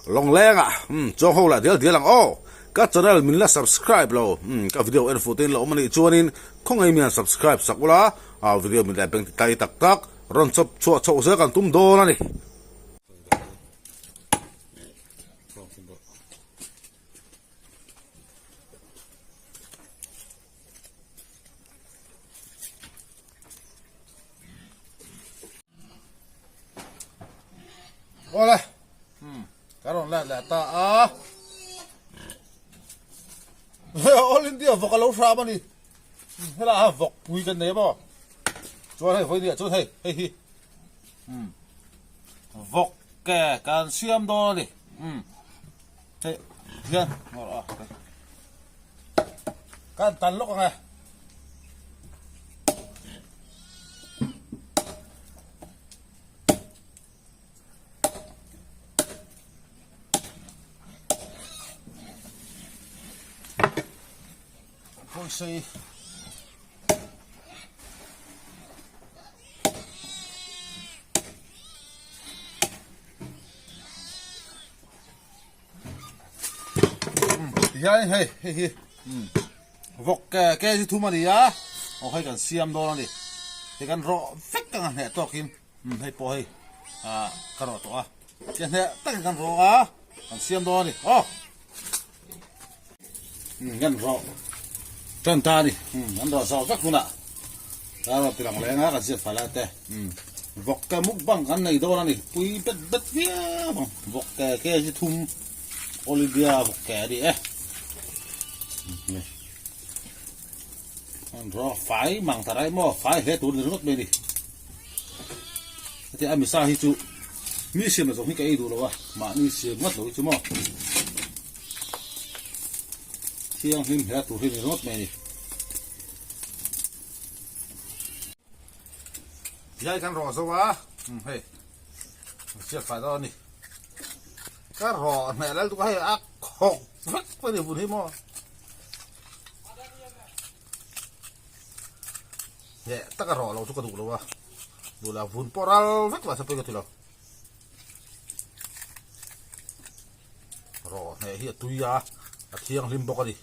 Lawngleng ah umm chuang ho lah dial dial ang aw. Ka channel min la subscribe lo umm ka video en fuh te in la awm a nih chuanin khawngaih mian subscribe sak ula ah video min la beng ti tai tak tak rawn chawp chhuah chhoh zel kan tum dawn a ni. Awle ka rawn let leh ta a All India vawk a lo hram a ni helai ah vawk pui kan nei a maw chuan hei vawiin ah chuan hei hei hi vawk ke kan siam dawn a ni hei hian kan tan lawk ang e. Pawisa Tihian hei hei hi vawk ke ke hi thum a ni a aw hei kan siam dawn a ni hei kan rawh vek ang a hneh tawkin hei pawh hei ah ka rawh tawh a ke hneh takin kan rawh a kan siam dawn a ni aw kan rawh tan ta a ni kan rawh zawh vek hunah kan rawh tilang leng a kan ziak fai lai te vawk ke mukbang kan nei dawn a ni pui bet bet viau ang vawk ke ke hi thum Olivia vawk ke a ni e an rawh fai mang ta rai maw fai hle tur ni ringawt mai a ni heti a misa hi chu mi siam na zawng hi ka ei duh lo a mahni siam ngawt lo hi chu maw thianghlim hle tur hi ni ringawt mai a ni. Tihian kan rawh zo a hei chhiat fai dawn a ni ka rawh hneh lal duh a hei a khawk vek a ni vun hi maw. Hneh taka rawh lo chu ka duh lo a, duh lah vun pawh ral vek lah se pawi ka ti lo. Rawh hneh hi a tui a, a thianghlim bawk a ni.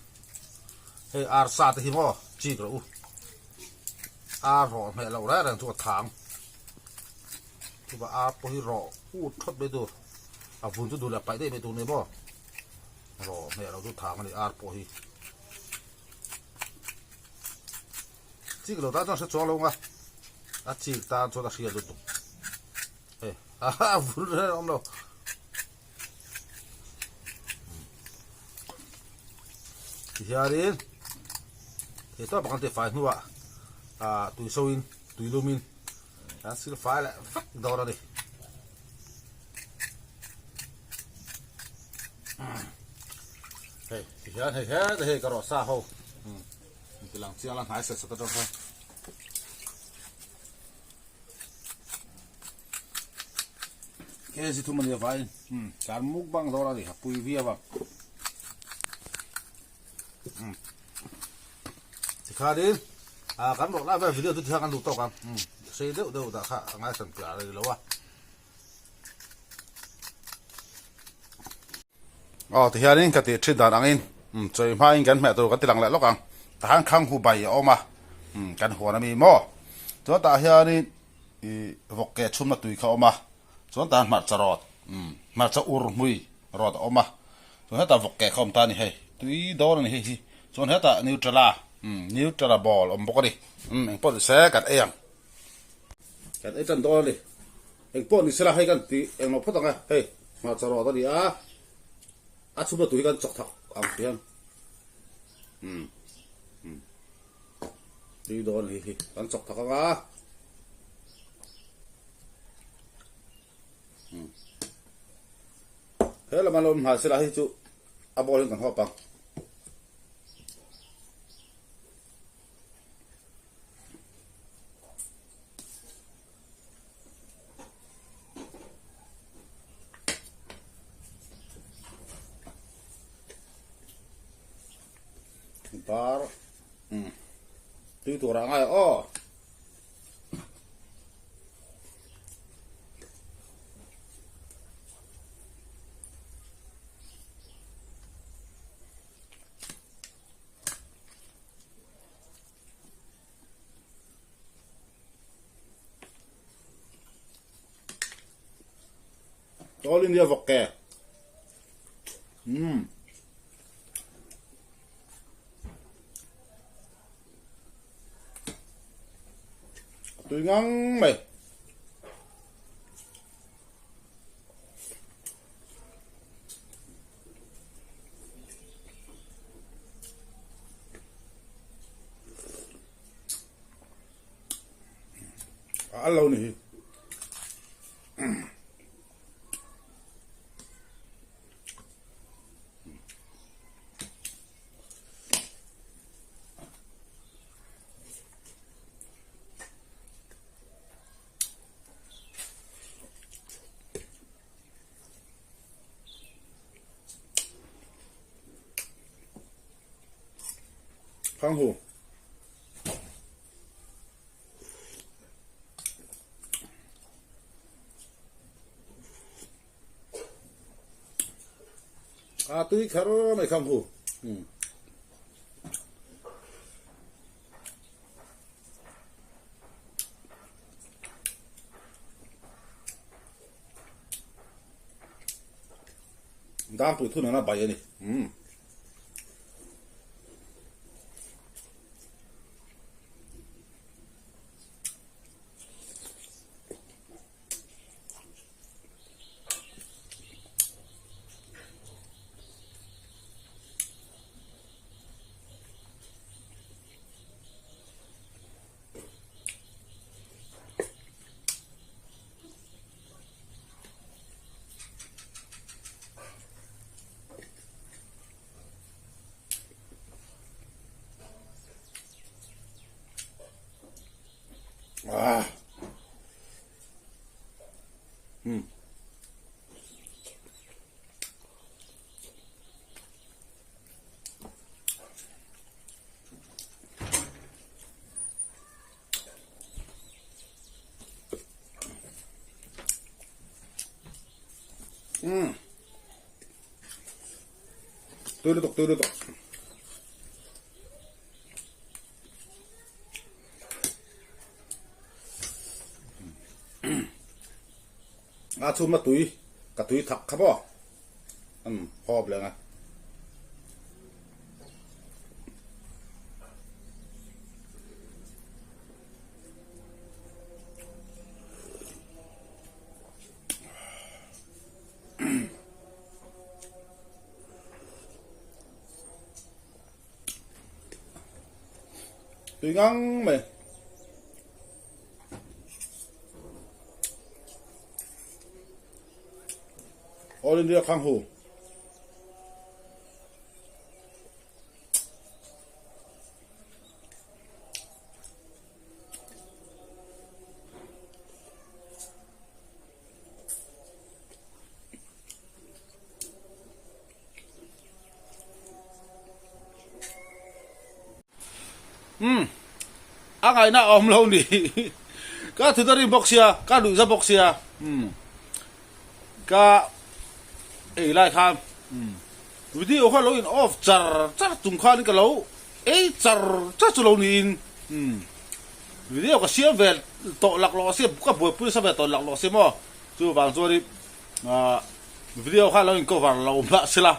Hei arsa te hi maw chik rawh u. Ar rawh hneh loh reng reng chu a thang. Chuvah ar pawh hi rawh ut thawt mai tur, a vun chu duh leh paih daih mai tur ni maw. Rawh hneh loh chu thang a ni ar pawh hi. Chik lo tan chuan a hre chuang lo ang a, a chik tan chuan a hria lutuk. Hei a vun reng a awm lo. Tihianin thei tawp a kan tifai hnuah ah tui soin tui lumin kan sil fai leh vek dawn a ni. Hei tihian hei hete hei ka rawh sa ho ti lang chiang la hnai set set atang khan. Kg thum a ni avaiin kan mukbang dawn a ni a pui viau a. Tikhanin ah kan rawh lai vel video chu tikhan kan duh tawk ang sei deuh deuh dah kha a ngaihsan piah rei lo a. Aw tihianin ka tih thin dan angin chawi hmain kan hmeh tur kan ti lang leh lawk ang tahan khang hu bai a awm a kan huan ami maw chuan tah hianin ih vawk ke chhumna tui kha a awm a chuan tahan hmarcha rawt hmarcha ur hmui rawt a awm a chuan hetah vawk ke kha a awm ta a ni hei tui dawn a ni hei hi chuan hetah nutella nutella ball a awm bawk a ni engpawh ni se kan ei ang kan ei tan dawn a ni. Engpawh ni sela hei kan tih englo phawt ang e, hei hmarcha rawt a ni a, a chhumna tur hi kan chawk thak ang hian umm umm tui dawn a ni hi kan chawk thak ang a umm he lama lo awm hnai sela hei chu a ball in kan hawp ang. Bar tui tur ah ngai aw. All India vawk ke. Umm. A tui ngang mai. A al lo ni hi. Khang hu. A tui kher mai khang hu. Dangpui thun an a bai a ni. Ah. Umm. Tui lutuk, tui lutuk. A chhum a tui, ka tui thak kha maw? Umm, hawp leh ang a. Tui ngang mai. All India Khang Hu. Umm a ngaihna a awm lo ni ka thut a rim bawk sia ka duh za bawk sia umm ka ei lai khan umm video kha lo in off char char chung khan ka lo ei char char chu lo niin umm video ka siam ve tawh laklawh sia ka buaipui nasa ve tawh laklawh sia maw chuvang chuanin Ahh video kha lo in cover lo mah sela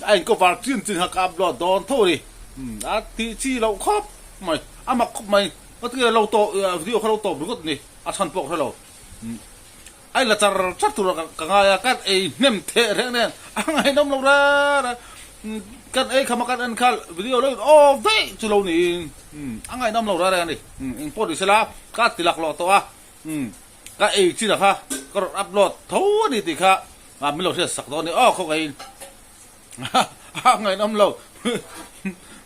a in cover chin chin kha ka upload dawn tho a ni a tih chi loh khawp mai a mak khawp mai ngatinge lo tawp video kha lo tawp ringawt a ni a chhan pawh ka hre lo a in la char char tur ah ka ngai a kan ei hnem theh reng nen a ngaihnawm lo reng reng kan ei kham a kan en kha video lo in aw daih chu lo niin a ngaihnawm lo reng reng a ni engpawh ni sela ka ti laklawh tawh a. Ka ei chin a kha ka rawn upload tho a ni tih kha min lo hriat sak dawn a ni aw khawngaihin a ngaihnawm lo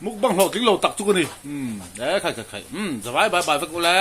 mukbang hlawhtling lo tak chu ka ni e khai khai khai zavai bai bai vek ule.